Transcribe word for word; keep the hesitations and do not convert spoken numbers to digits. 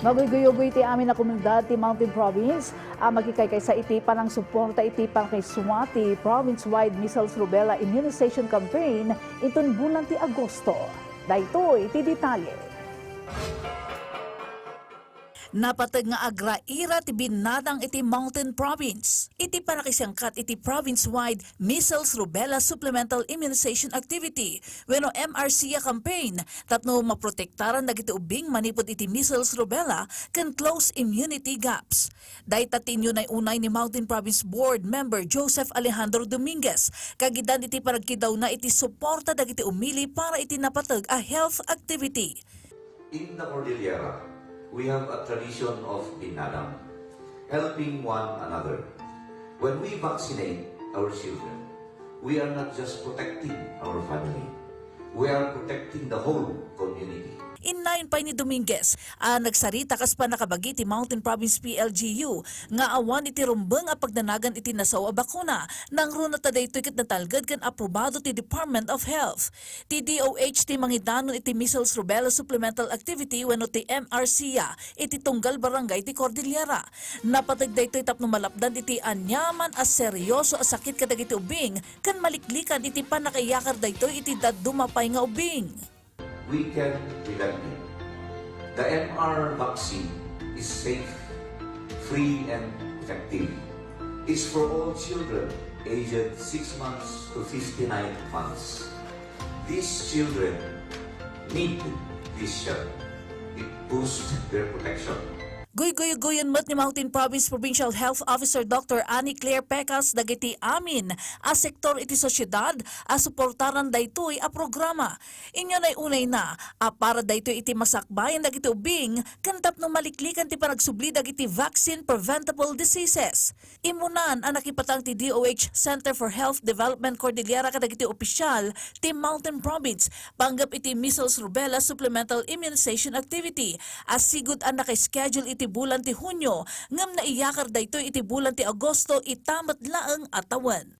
Maguyguy-ugoy ti amin a komunidad ti Mountain Province a makikaykaysa iti panangsuporta iti pannakaisua ti province-wide measles rubella immunization campaign inton bulan ti Agosto. Daytoy ti detalye. Napateg nga agraira ti binnadang iti Mountain Province iti pannakisangkat iti province-wide measles rubella supplemental immunization activity wenno M R C a campaign tapno maprotektaran dagiti ubbing manipud iti measles rubella ken close immunity gaps. Dayta ti inyunay-unay ni Mountain Province Board Member Joseph Alejandro Dominguez kagidan iti panagkidawna iti suporta dagiti umili para iti napateg a health activity. In the Cordillera, we have a tradition of binadang, helping one another. When we vaccinate our children, we are not just protecting our family, we are protecting the whole community. Innayon pay ni Dominguez a nagsarita kas pannakabagi ti Mountain Province P L G U nga awan iti rumbeng a pagdanagan iti nasao a bakuna, nangruna ta daytoy ket natalged ken aprobado ti Department of Health. Ti D O H ti mangidanon iti measles rubella supplemental activity wenno ti M R C a iti tunggal barangay ti Cordillera. Napateg daytoy tapno malapdan iti aniaman a seryoso a sakit kadagiti ubbing ken maliklikan iti pannakaiyakar daytoy iti dadduma pay nga ubbing. We can prevent it. The M R vaccine is safe, free, and effective. It's for all children aged six months to fifty-nine months. These children need this shot. It boosts their protection. Guyguy-guyon met ni Mountain Province Provincial Health Officer Doctor Annie Claire Pecas dagiti amin a sektor iti sosyedad a suportaran daytoy a programa. Inyunay-unayna a para daytoy iti masakbayan dagiti ubbing ken tapno maliklikan ti panagsubli dagiti vaccine preventable diseases. Immunan a nakipatang ti D O H Center for Health Development Cordillera kadagiti opisial ti Mountain Province panggep iti measles rubella supplemental immunization activity a sigud a naka-schedule iti bulan ti Hunio ngem naiyakar daytoy iti bulan ti Agosto ita met laeng a tawen.